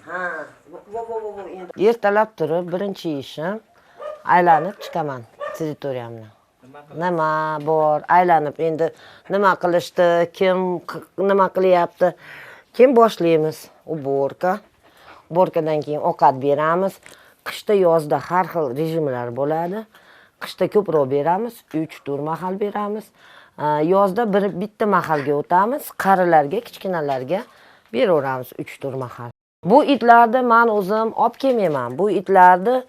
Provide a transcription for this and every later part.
Ha, vo vo vo vo endi. Ertalab turib birinchi ishim aylanib chiqaman territoriyamni. Nima bor, aylanib endi nima qilishdi, kim nima qilyapti. Keyin boshlaymiz уборка. Уборка dan keyin ovqat beramiz. Qishda, yozda har xil rejimlar bo'ladi. Qishda ko'proq beramiz, 3-4 mahal beramiz. Yozda bir bitta mahalga o'tamiz, qarilarga, kichkinalarga beraveramiz 3-4 mahal. Bu itlarni man o'zim olib kelmayman. Bu itlarni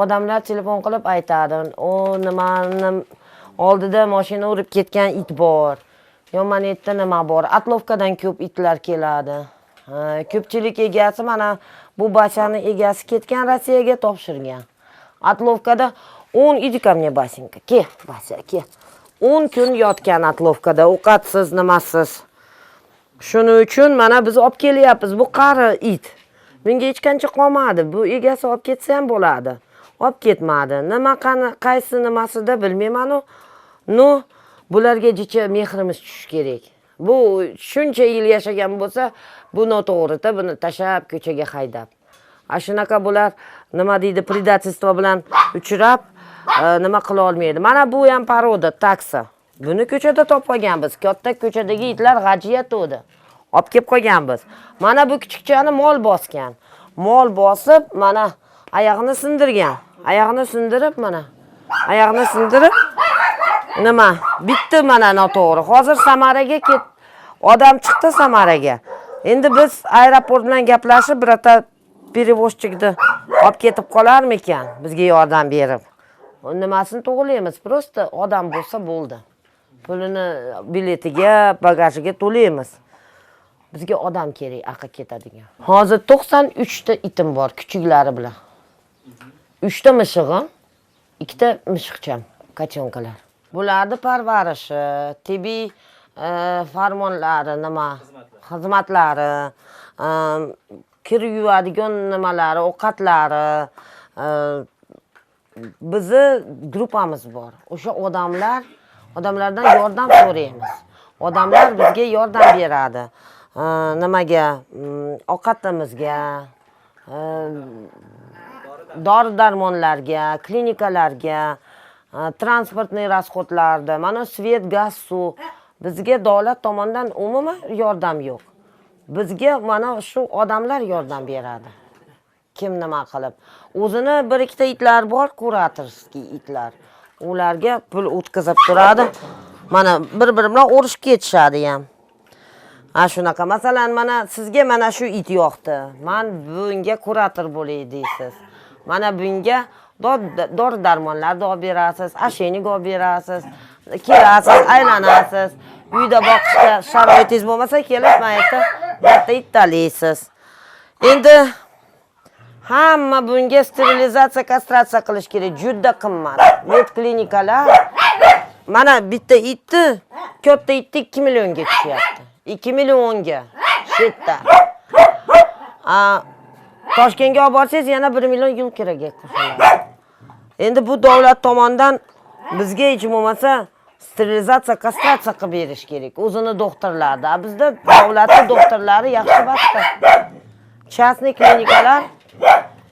odamlar telefon qilib aytadi. O nimani oldida mashina urib ketgan it bor. Yo mana yerda nima bor. Отловка dan ko'p itlar keladi. Ko'pchilik egasi, mana bu Basani egasi ketgan, Rossiyaga topshirgan. Отловка da 10, иди ко мне, Басенька. Ke, Bася, ke. 10 kun yotgan отловка da, ovqatsiz, nimasiz. Shuning uchun mana biz olib kelyapmiz. Bu qari it. Bunga hech qancha qolmadi. Bu egasi olib ketsa ham bo'ladi. Olib ketmadi. Nima qani, qaysi nimasida bilmayman-u. Ну, bularga jicha mehrimiz tushishi kerak. Bu shuncha yil yashagan bo'lsa, bu noto'g'ri-da, buni tashlab ko'chaga haydab. A shunaqa bular, nima deydi, предательство bilan uchrab, nima qila olmaydi. Mana bu ham порода такса. Buni ko'chada topib olganmiz. Katta ko'chadagi itlar g'ajiyatuvdi. Olib kelib qo'yganmiz. Mana bu kichikchani mol bosgan. Mol bosib, mana oyog'ini sindirgan. Oyog'ini sindirib, mana. Oyog'ini sindirib, nima? Bitti mana noto'g'ri. Hozir Samaraga ket odam chiqdi Samaraga. Endi biz aeroport bilan gaplashib, birorta перевозчик ni olib ketib qolarmikan bizga yordam berib. Nimasini to'g'rilaymiz. Просто odam bo'lsa bo'ldi. Pulini biletiga, bagajiga to'laymiz. Bizga odam kerak, aql ketadigan. Hozir 93 ta itim bor, kuchuklari bilan. 3 ta mishig'im, ikkita mishiqcham, котёнка lar. Bularni parvarishi, tibbiy farmonlari, nima, xizmatlari, kir yuvadigan nimalari, ovqatlari, bizni gruppamiz bor. O'sha odamlardan yordam so'raymiz. Odamlar bizga yordam beradi. Nimaga? Ovqatimizga, dori darmonlarga, klinikalarga, транспортный расход larda, mana свет, gaz, suv. Bizga davlat tomonidan umuman yordam yo'q. Bizga mana shu odamlar yordam beradi. Kim nima qilib. O'zini bir ikkita itlar bor, кураторский itlar. Ularga pul o'tkazib turadi. Mana bir-biri bilan urushib ketishadi ham. Ha, shunaqa. Masalan, mana sizga mana shu it yoqdi. Man bunga kurator bo'lay deysiz. Mana bunga dori darmonlarni olib berasiz, ошейник olib berasiz, kelasiz, aylanasiz. Uyda boqishga sharoitingiz bo'lmasa, kelib mana yerda bitta it tanlaysiz. Endi hamma bunga sterilizatsiya, kastratsiya qilish kerak, juda qimmat. Vet klinikalar mana bitta itni, katta itni 2 millionga tushyapti. 2 millionga shu yerda. A, Toshkentga olib borsangiz, yana 1 million yo'l kiraga qo'shiladi. Endi bu davlat tomonidan bizga hech bo'lmasa sterilizatsiya, kastratsiya qilib berish kerak. O'zini doktorlarni. A bizda davlatni doktorlari yaxshi emasda. Частный klinikalar.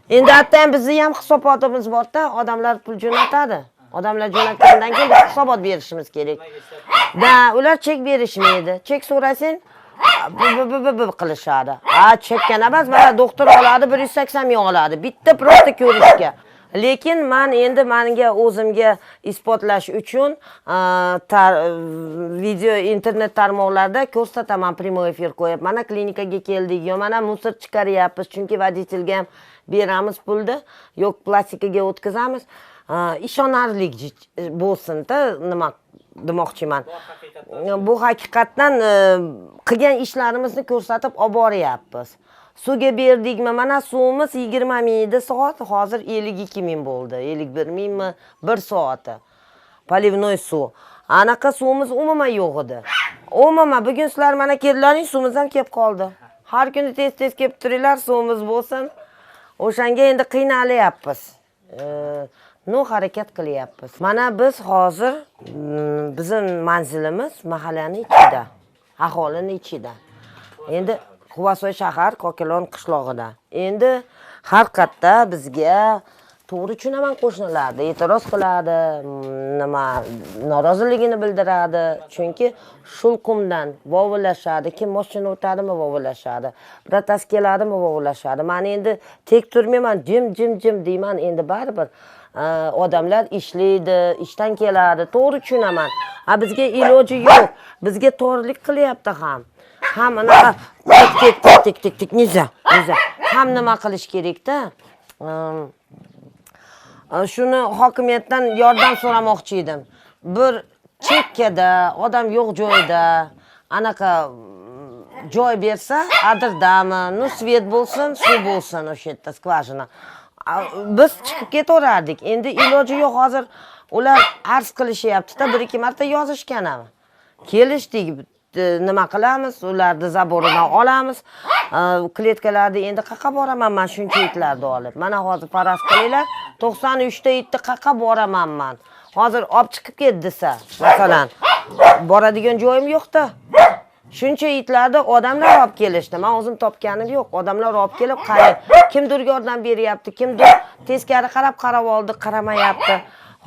Endi hatto bizni ham hisobotimiz borda, odamlar pul jo'natadi. Odamlar jo'natgandan keyin biz hisobot berishimiz kerak. Да, ular chek berishmaydi. Chek so'rasang, bu bu bu bu bu qilishadi. Ha, chekkan emas, mana doktor oladi, 180 ming oladi. Bitta просто ko'rishga. Lekin man endi manga o'zimga isbotlash uchun video internet tarmoqlarida ko'rsataman, прямой эфир qo'yib. Mana klinikaga keldik, yo mana мусор chiqaryapmiz, chunki водитель ga ham beramiz pulni, yo'q plastikaga o'tkazamiz. Ishonarli bo'lsin-da, nima demoqchiman. Bu haqiqatdan qilgan ishlarimizni ko'rsatib olib boryapmiz. Suvga berdikmi, mana suvimiz 20 ming edi soat, hozir 52 ming bo'ldi. 51 mingmi bir soati. Поливной suv. Anaqa suvimiz umuman yo'q edi. Umuman bugun sizlar mana keldilaring, suvimiz ham kelib qoldi. Har kuni tez-tez kelib turinglar, suvimiz bo'lsin. O'shanga endi qiynalyapmiz. Ну, harakat qilyapmiz. Mana biz hozir bizim manzilimiz mahallani ichida, aholini ichida. Endi Quvasoy shahar, Kokalon qishlog'ida. Endi har qayerda bizga to'g'ri tushunaman, qo'shnilarni e'tiroz qiladi, nima noroziligini bildiradi. Chunki shulqumdan vovullashadi, kim mashina o'tadimi vovullashadi, birortasi keladimi vovullashadi. Man endi tek turmayman, jim jim jim deyman, endi baribir odamlar ishlaydi, ishdan keladi, to'g'ri tushunaman. A bizga iloji yo'q, bizga to'g'rilik qilyapti ham. Ham anaqa tik tik tik tik tik нельзя, нельзя. Ham nima qilish kerakda? Shuni hokimiyatdan yordam so'ramoqchi edim. Bir chekkada, odam yo'q joyda anaqa joy bersa, adirdami, ну, свет bo'lsin, suv bo'lsin o'sha yerda, скважина. Biz chiqib ketaverardik. Endi iloji yo'q, hozir ular arz qilishyapti-da, bir ikki marta yozishgan ham. Kelishdik, nima qilamiz, ularni забор idan olamiz. Kletkalarni endi qayerqa boraman man shuncha itlarni olib? Mana hozir faraz qilinglar, 93 ta itni qayerqa boraman man? Hozir olib chiqib ket desa, masalan, boradigan joyim yo'q-da. Shuncha itlarni odamlar olib kelishdi. Men o'zim topganim yo'q. Odamlar olib kelib, qarang, kimdir yordam beryapti, kimdir teskari qarab qarab oldi, qaramayapti.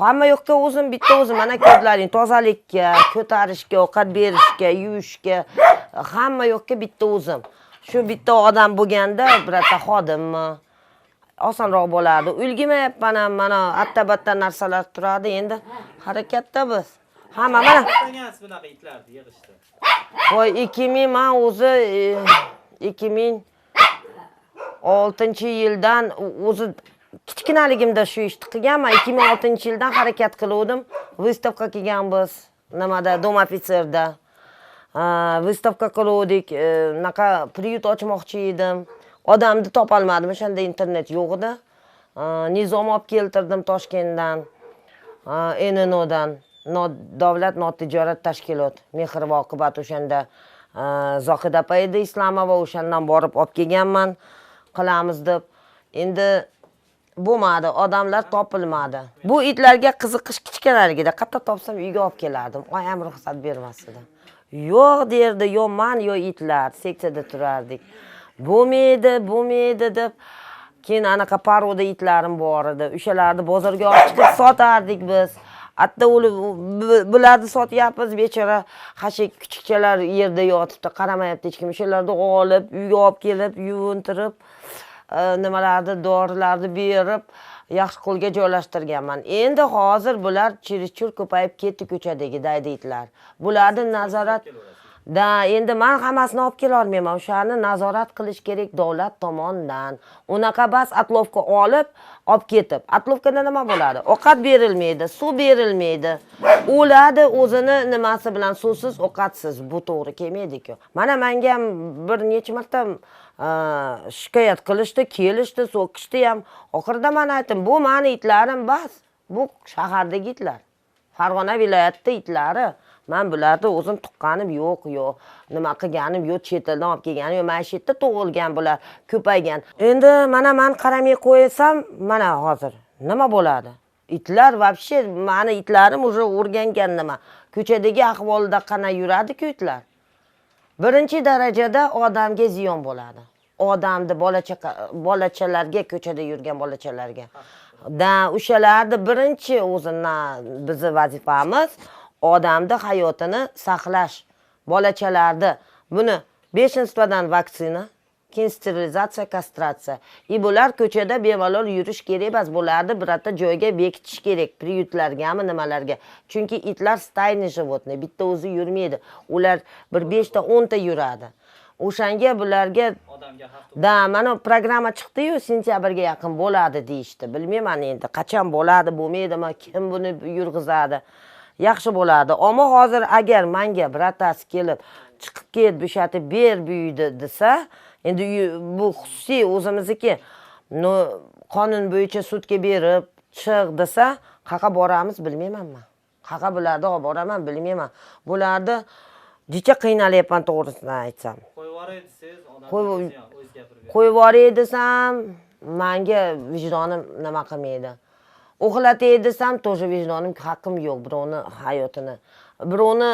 Hamma yoqqa o'zim, bitta o'zim, mana ko'rlaring, tozalikka, ko'tarishga, ovqat berishga, yuvishga, hamma yoqqa bitta o'zim. Shu bitta odam bo'lganda, birorta xodimmi, osonroq bo'lardi. Ulgurmayapman ham, mana atta-batta narsalar turadi. Endi harakatda biz. Hamma mana Boshlagansiz bunaqa itlarni yig'ishni? Voy, 2000, man o'zi 2006-yildan o'zi kichkinaligimda shu ishni qilganman. 2006-yildan harakat qiluvdim. Выставка qilganmiz nimada, Дом офицер da. Выставка qiluvdik, unaqa приют ochmoqchi edim. Odamni topolmadim, o'shanda internet yo'q edi. Nizom olib keltirdim Toshkentdan, NNOdan, davlat notijorat tashkilot, Mehr va oqibat, o'shanda Zohida opa edi, Islomova, o'shandan borib olib kelganman, qilamiz deb. Endi bo'lmadi, odamlar topilmadi. Bu itlarga qiziqish kichkinaligida qayerda topsam uyga olib kelardim. Oyam ruxsat bermas edi. Yo'q derdi, yo man, yo itlar, seksiyada turardik. Bo'lmaydi, bo'lmaydi deb. Keyin anaqa порода itlarim bor edi. O'shalarni bozorga olib chiqib sotardik biz. Hatto bularni sotyapmiz, bechora xashak kuchukchalar yerda yotibdi, qaramayapti hech kim. O'shalarni olib, uyga olib kelib, yuvintirib, nimalarni, dorilarni berib, yaxshi qo'lga joylashtirganman. Endi hozir bular чересчур ko'payib ketdi, ko'chadagi daydi itlar. Bularni nazorat da, endi man hammasini olib kela olmayman. O'shani nazorat qilish kerak davlat tomonidan. Unaqa bas отловка olib, olib ketib. Отловка da nima bo'ladi? Ovqat berilmaydi, suv berilmaydi. O'ladi o'zini nimasi bilan, suvsiz, ovqatsiz. Bu to'g'ri kelmaydi-ku. Mana menga ham bir necha marta shikoyat qilishdi, kelishdi, so'kishdi ham. Oxirida man aytdim, bu mani itlarim bas. Bu shahardagi itlar. Farg'ona viloyatida itlari. Man bularni o'zim tuqqanim yo'q, yo'q. Nima qilganim yo'q, chet eldan olib kelganim yo'q. Mana shu yerda tug'ilgan bular, ko'paygan. Endi mana man qaramay qo'ysam, mana hozir nima bo'ladi? Itlar вообще, mani itlarim уже o'rgangan nima. Ko'chadagi ahvolda qana yuradi-ku itlar. Birinchi darajada odamga ziyon bo'ladi. Odamni bola chaqa, bolachalarga, ko'chada yurgan bolachalarga. Da, o'shalarni birinchi o'zini bizni vazifamiz odamni hayotini saqlash. Bolachalarni buni бешенство dan vaksina, keyin sterilizatsiya, kastratsiya. И bular ko'chada bemalol yurish kerak emas. Bularni birorta joyga bekitish kerak, приют largami, nimalarga. Chunki itlar стайный животные, bitta o'zi yurmaydi. Ular bir 5 ta, 10 ta yuradi. O'shanga bularga Odamga xavf. Da, mana programma chiqdi-yu, sentyabrga yaqin bo'ladi deyishdi. Bilmayman endi qachon bo'ladi, bo'lmaydimi, kim buni yurg'izadi. Yaxshi bo'ladi. Ammo hozir agar menga birortasi kelib, chiqib ket, bo'shatib ber bu uyni desa, endi bu xususiy o'zimizniki. Но, qonun bo'yicha sudga berib, chiq desa, qayerqa boramiz bilmayman man. Qayerqa bularni olib boraman bilmayman. Bularni jicha qiynalyapman, to'g'risini aytsam. Qo'yib yuboray desangiz, odam o'zi gapirib beradi. Qo'yib yuboray desam, manga vijdonim nima qilmaydi. Uxlatay desam, тоже vijdonim, haqqim yo'q birovni hayotini. Birovni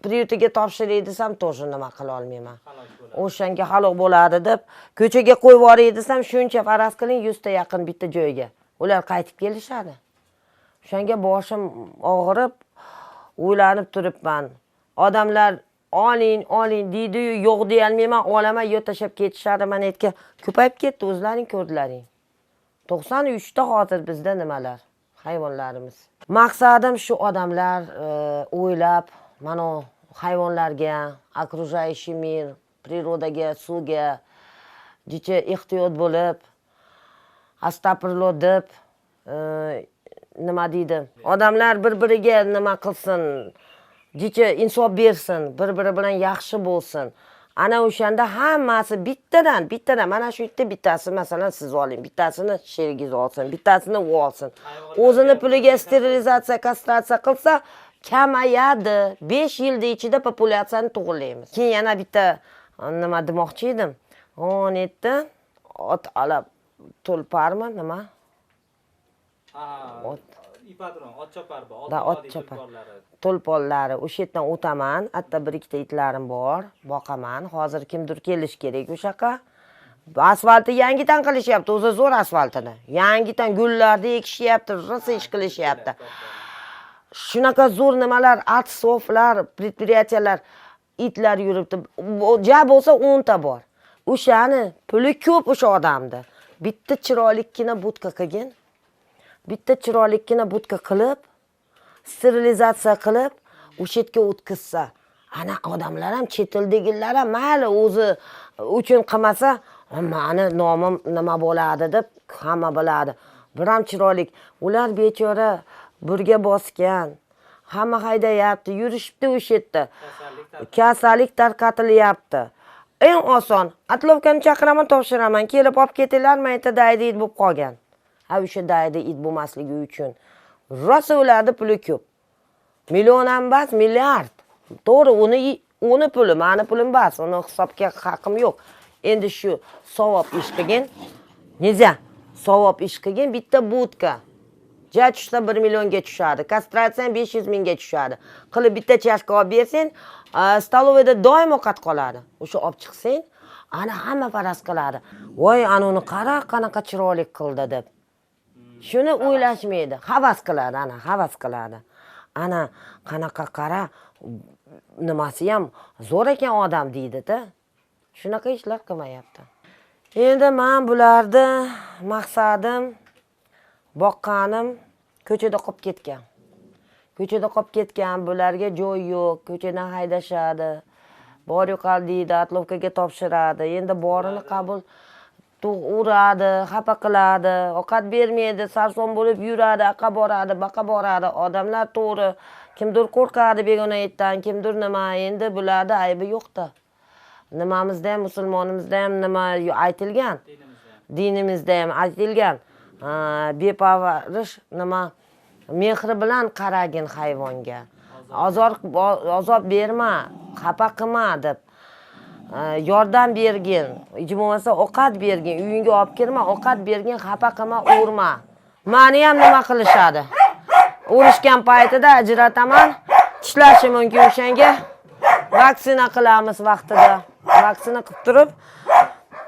priyutiga topshiray desam, тоже nima qila olmayman. O'shanga halok bo'ladi deb, ko'chaga qo'yib yuboray desam, shuncha faraz qiling, 100 ta yaqin bitta joyga. Ular qaytib kelishadi. O'shanga boshim og'rib, o'ylanib turibman. Odamlar oling, oling deydi-yu, yo'q deya olmayman, olaman, yo tashlab ketishadi. Mana yerga ko'payib ketdi, o'zlaring ko'rdilaring. 93 ta hozir bizda nimalar, hayvonlarimiz. Maqsadim shu odamlar o'ylab, mana hayvonlarga, окружающий мир, природа ga, suvga jicha ehtiyot bo'lib, astag'firulloh deb, nima deydi, odamlar bir-biriga nima qilsin, jicha insof bersin, bir-biri bilan yaxshi bo'lsin. Ana o'shanda hammasi bittadan, bittadan, mana shu yerda bittasi, masalan, siz oling, bittasini sherigingiz olsin, bittasini u olsin. O'zini puliga sterilizatsiya, kastratsiya qilsa, kamayadi. 5 yilda ichida populyatsiyani to'g'rilaymiz. Keyin yana bitta nima demoqchi edim. On yetti ot alab tulparmi nima? Ha, Ot. Ipodrom, ot chopar bor. Da, ot Oltin chopar. Tulporlari. Tulporlari, o'sha yerdan o'taman. Hatto bir ikkita itlarim bor, boqaman. Hozir kimdir kelish kerak o'sha yoqqa. Asfaltni yangidan qilishyapti, o'zi zo'r asfaltini. Yangidan gullarni ekishyapti, rosa ish qilishyapti. Shunaqa zo'r nimalar, artsoflar, предприятия lar, itlar yuribdi. Ja bo'lsa 10 ta bor. O'shani puli ko'p o'sha odamda. Bitta chiroylikkina budka qilgin. Bitta chiroylikkina budka qilib, sterilizatsiya qilib, o'sha yerga o'tkazsa, ana odamlar ham, chet eldagilar ham mayli o'zi uchun qilmasa, mani nomim nima bo'ladi deb hamma biladi. Bir ham chiroyli. Ular bechora burga bosgan. Hamma haydayapti, yurishibdi o'sha yerda. Kasallik. Kasallik tarqatilyapti. Eng oson, отловка ni chaqiraman, topshiraman. Kelib olib ketinglar, mayta daydi it bo'lib qolgan. Ha, o'sha daydi it bo'lmasligi uchun rosa ularni puli ko'p. Million ham emas, milliard. To'g'ri, uni puli, mani pulim emas, uni hisobga haqqim yo'q. Endi shu savob ish qilgin. Nega? Savob ish qilgin, bitta budka. Ja tushsa 1 millionga tushadi. Kastratsiya ham 500 mingga tushadi. Qilib bitta chashka olib bersang, столовой da doim ovqat qoladi. O'sha olib chiqsang, ana hamma faraz qiladi. Voy, ana uni qara, qanaqa chiroyli qildi deb. Shuni o'ylashmaydi. Havas qiladi, ana havas qiladi. Ana qanaqa qara, nimasi ham zo'r ekan odam deydi-da. Shunaqa ishlar qilmayapti. Endi men bularni maqsadim boqqanim ko'chada qolib ketgan. Ko'chada qolib ketgan, bularga joy yo'q, ko'chadan haydashadi. Bor yo'qol deydi, отловка ga topshiradi. Endi borini qabul uradi, xafa qiladi, ovqat bermaydi, sarson bo'lib yuradi, aqa boradi, baqa boradi. Odamlar to'g'ri, kimdir qo'rqadi begona itdan, kimdir nima, endi bularda aybi yo'q-da. Nimamizda ham, musulmonimizda ham nima aytilgan? Dinimizda ham. Dinimizda ham aytilgan. Beparvarish nima, mehri bilan qaragin hayvonga. Azob berma, xafa qilma deb. Yordam bergin, hech bo'lmasa ovqat bergin, uyingga olib kirma, ovqat bergin, xafa qilma, urma. Mani ham nima qilishadi? Urishgan paytida ajrataman, tishlashi mumkin o'shanga. Vaksina qilamiz vaqtida. Vaksina qilib turib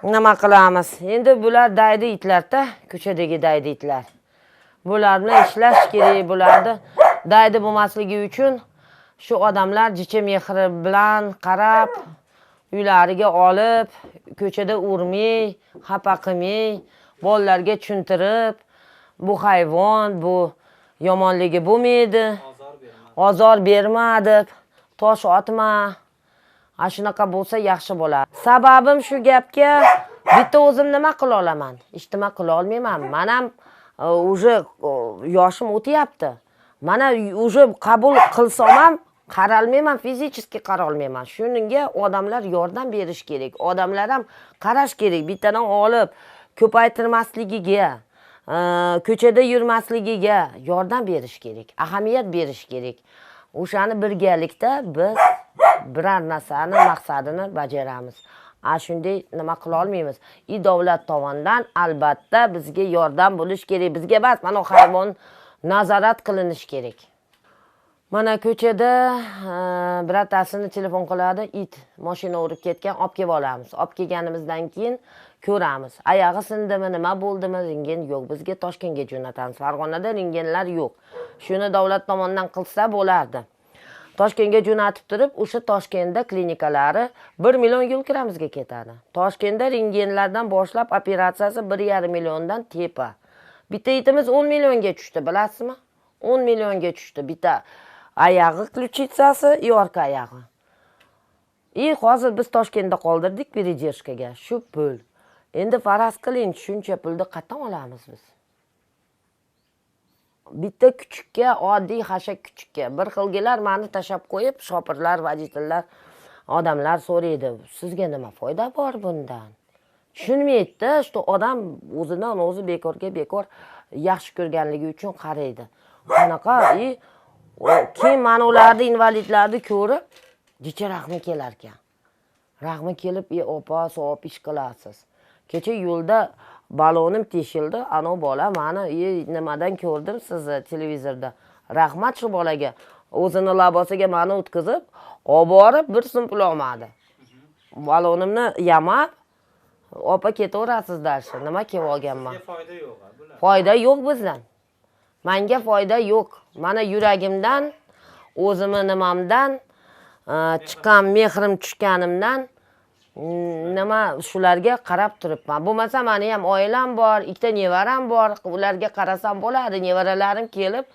nima qilamiz? Endi bular daydi itlarda, ko'chadagi daydi itlar. Bular bilan ishlash kerak, bularni daydi bo'lmasligi uchun shu odamlar jicha mehri bilan qarab, uylariga olib, ko'chada urmay, xafa qilmay, bolalarga tushuntirib, bu hayvon, bu yomonligi bo'lmaydi. Ozor berma. Ozor berma deb, tosh otma. Ha, shunaqa bo'lsa yaxshi bo'ladi. Sababim shu gapga bitta o'zim nima qila olaman? Hech nima qila olmayman. Men ham уже yoshim o'tyapti. Mana уже qabul qilsam ham qaralmayman, fizически qaralmayman. Shuningga odamlar yordam berish kerak. Odamlar ham qarash kerak. Bittadan olib ko'paytirmasligiga, ko'chada yurmasligiga yordam berish kerak, ahamiyat berish kerak. O'shani birgalikda biz biror narsani maqsadini bajaramiz. A shunday nima qila olmaymiz. I davlat tomonidan albatta bizga yordam bo'lish kerak. Bizga emas, mana hayvon nazorat qilinishi kerak. Mana ko'chada братасini telefon qiladi, it mashina urib ketgan, olib kelib olamiz. Olib kelganimizdan keyin ko'ramiz, oyog'i sindimi, nima bo'ldimi, rentgen yo'q. Bizga Toshkentga jo'natamiz. Farg'onada rentgenlar yo'q. Shuni davlat tomonidan qilsa bo'lardi. Toshkentga jo'natib turib, o'sha Toshkentda klinikalari 1 million yo'l kiramizga ketadi. Toshkentda rentgenlardan boshlab operatsiyasi 1,5 milliondan tepa. Bitta itimiz 10 millionga tushdi, bilasizmi? 10 millionga tushdi bitta oyog'i, ключица si и orqa oyog'i. И hozir biz Toshkentda qoldirdik передержка ga shu pul. Endi faraz qiling, shuncha pulni qayerdan olamiz biz? Bitta kuchukka, oddiy xashak kuchukka. Bir xilgilar mani tashlab qo'yib, shopirlar, водитель lar, odamlar so'raydi, sizga nima foyda bor bundan? Tushunmaydida, что odam o'zidan o'zi bekorga bekor yaxshi ko'rganligi uchun qaraydi qanaqa. И keyin mana ularni, invalidlarni ko'rib jicha rahmi kelar ekan. Rahmi kelib, e opa, savob ish qilasiz. Kecha yo'lda balonim teshildi, anavi bola mani, e nimadan ko'rdim sizni televizorda, rahmat shu bolaga, o'zini labosiga mani o'tkazib olib borib, bir so'm pul olmadi. Balonimni yamab, opa, ketaverasiz дальше, nima kelib olganman. Sizga foyda yo'q a, bular. Foyda yo'q bizdan, manga foyda yo'q. Mana yuragimdan, o'zimni nimamdan chiqqan mehrim tushganimdan nima shularga qarab turibman. Bo'lmasa mani ham oilam bor, ikkita nevaram bor, ularga qarasam bo'ladi. Nevaralarim kelib,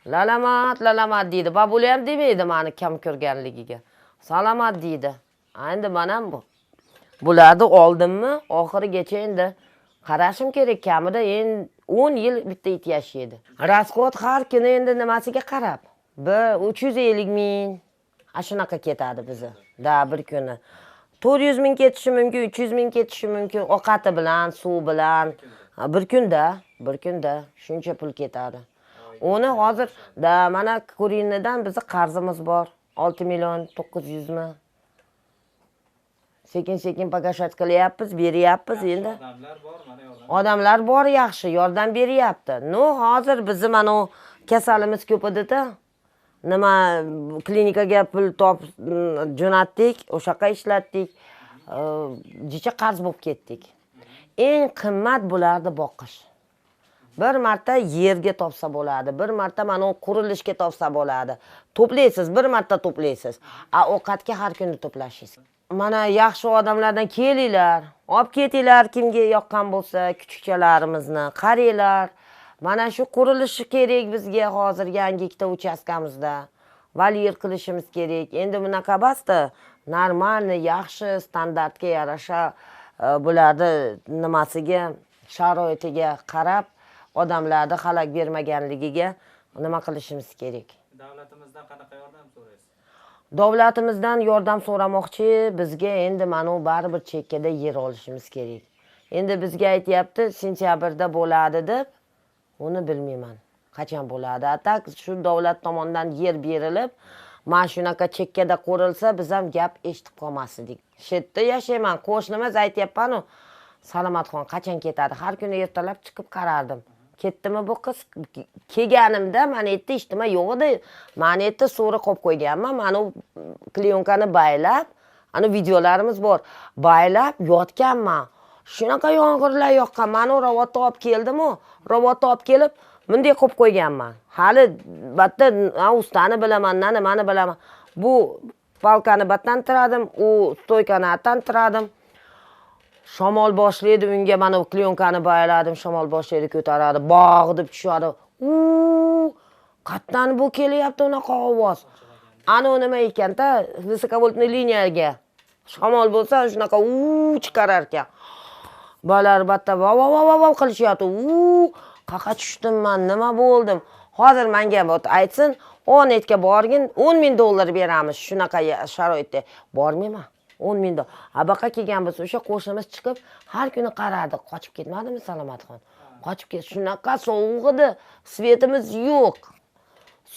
lalamat, lalamat deydi. Бабуля ham demaydi mani kam ko'rganligiga, salomat deydi. A endi man ham bularni oldimmi, oxirigacha endi qarashim kerak. Kamida endi 10 yil bitta it yashaydi. Расход har kuni endi nimasiga qarab, bir 350 ming, ana shunaqa ketadi bizni да. Bir kuni 400 ming ketishi mumkin, 300 ming ketishi mumkin, ovqati bilan, suv bilan. Ha, bir kunda shuncha pul ketadi. Uni hozir да mana куриный dan bizni qarzimiz bor, 6 million 900 mi. Sekin sekin погашать qilyapmiz, beryapmiz Yaxshi endi. Odamlar bor, mana yordam. Odamlar bor, yaxshi yordam beryapti. Ну hozir bizni mana u kasalimiz ko'p edida, nima, klinikaga pul top jo'natdik, o'sha yoqqa ishlatdik, jicha qarz bo'lib ketdik. Eng qimmat bularni boqish. Bir marta yerga topsa bo'ladi, bir marta mana u qurilishga topsa bo'ladi, to'playsiz, bir marta to'playsiz, a ovqatga har kuni to'plashingiz. Mana yaxshi odamlardan kelinglar, olib ketinglar, kimga yoqqan bo'lsa kuchukchalarimizni qaranglar. Mana shu qurilishi kerak bizga hozir, yangi ikkita uchastkamizda volyer qilishimiz kerak. Endi bunaqa emasda, нормальный, yaxshi standartga yarasha, bularni nimasiga, sharoitiga qarab, odamlarni xalaq bermaganligiga nima qilishimiz kerak. Davlatimizdan qanaqa yordam so'raysiz? Davlatimizdan yordam so'ramoqchi bizga endi mana u baribir chekkada yer olishimiz kerak. Endi bizga aytyapti, sentyabrda bo'ladi deb, uni bilmayman qachon bo'ladi. А так shu davlat tomonidan yer berilib, mana shunaqa chekkada qurilsa, biz ham gap eshitib qolmas edik. Shu yerda yashayman, qo'shnimiz, aytyapmanu, Salomatxon qachon ketadi? Har kuni ertalab chiqib qarardim, ketdimi bu qiz? Kelganimda mana yerda hech nima yo'q edi. Mana yerda so'ri qo'yib qo'yganman, mana u клеёнка ni baylab, ana videolarimiz bor, baylab yotganman. Shunaqa yomg'irlar yoqqan. Mana u robotni olib keldimu, robotni olib kelib bunday qo'yib qo'yganman. Hali bitta na ustani bilaman, na nimani bilaman. Bu палка ni battan tiradim, u стойка ni attan tiradim. Shamol boshlaydi unga, mana bu клеёнка ni bayladim, shamol boshlaydi, ko'taradi, bog' deb tushadi. U qayerdan bu kelyapti unaqa ovoz? Anavi nima ekanda, высоковольтный liniyaga shamol bo'lsa, shunaqa u chiqarar ekan. Bolalar batta va va va va va qilishyapti. U qaqa tushdim man, nima bo'ldim? Hozir menga вот aytsin, netga borgin, 10 ming dollar beramiz shunaqa sharoitda. Bormayman. 10 ming dollar. Abaqa kelgan bo'lsa, o'sha qo'shnimiz chiqib har kuni qarardi, qochib ketmadimi Salomatxon? Qochib ket, shunaqa sovuq edi, свет imiz yo'q.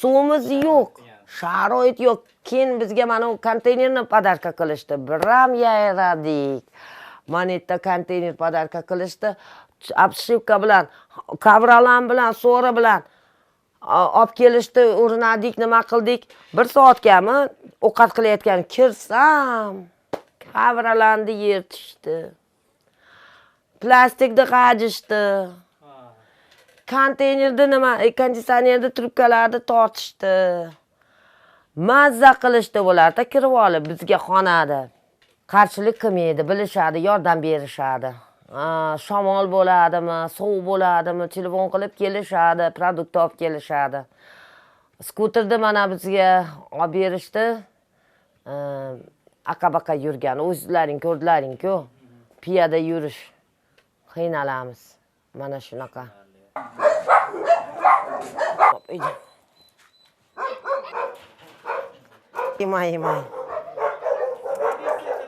Suvimiz yo'q. Sharoit yo'q. Keyin bizga mana u konteynerni подарка qilishdi. Biram yayradik. Mana yerda konteyner подарка qilishdi. Обшивка bilan, ковролин bilan, so'ri bilan. Olib kelishdi, urinadik, nima qildik. Bir soatgami ovqat qilayotgan kirsam, kavralandi, yer tushdi. Plastikni g'ajishdi. Konteynerda nima, konditsionerda trubkalarni tortishdi. Mazza qilishdi ularda kirib olib bizga xonada. Qarshilik qilmaydi, bilishadi, yordam berishadi. Shamol bo'ladimi, sovuq bo'ladimi, telefon qilib kelishadi, продукт olib kelishadi. Skuterda mana bizga olib berishdi. Aqa-baqa yurgan, o'zlaring ko'rdilaring-ku. Piyoda yurish qiynalamiz. Mana shunaqa. Hop, uyda. Yemay, yemay.